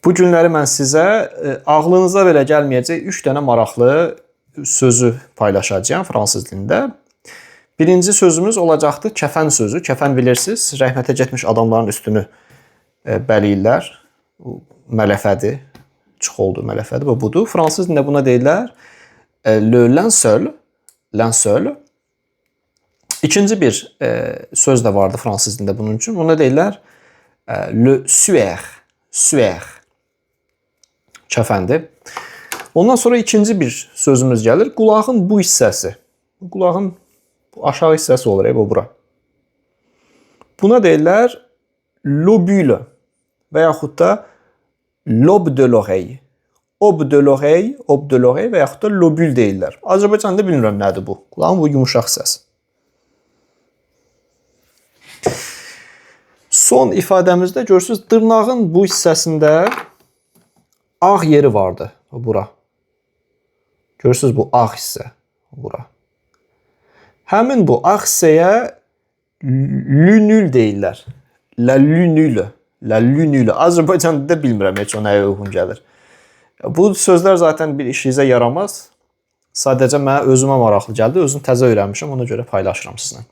Bu günləri mən sizə ağlınıza belə gəlməyəcək 3 dənə maraqlı sözü paylaşacağam fransız dilində. Birinci sözümüz olacaqdı kəfən sözü. Kəfən bilirsiniz, rəhmətə getmiş adamların üstünü bəliyirlər. Mələfədir. Çıxoldu mələfədir. Bu budur. Fransız dilində buna deyirlər le linceul, linceul. İkinci bir söz də vardı fransız dilində bunun üçün. Buna deyirlər le suaire, suaire. Kəfəndir. Ondan sonra ikinci bir sözümüz gəlir. Qulağın bu hissəsi. Qulağın bu aşağı hissəsi olur, bu bura. Buna deyirlər lobule və yaxud da lobe de l'oreille. Ob de l'oreille, ob de l'oreille və yaxud da lobül deyirlər. Azərbaycanda bilmirəm nədir bu. Qulağın bu yumuşaq hissəsi. Son ifadəmizdə görürsüz, dırnağın bu hissəsində ağ yeri vardı. Bura. Görürsüz bu ağ hissə. Bura. Həmin bu ağ hissəyə lunül deyirlər. La lunule. La lunule. Azərbaycanda bilmirəm heç o nəyə uyğun gəlir. Bu sözlər zaten bir işinizə yaramaz. Sadəcə mənə özümə maraqlı gəldi. Özüm təzə öyrənmişəm, ona görə paylaşıram sizlə.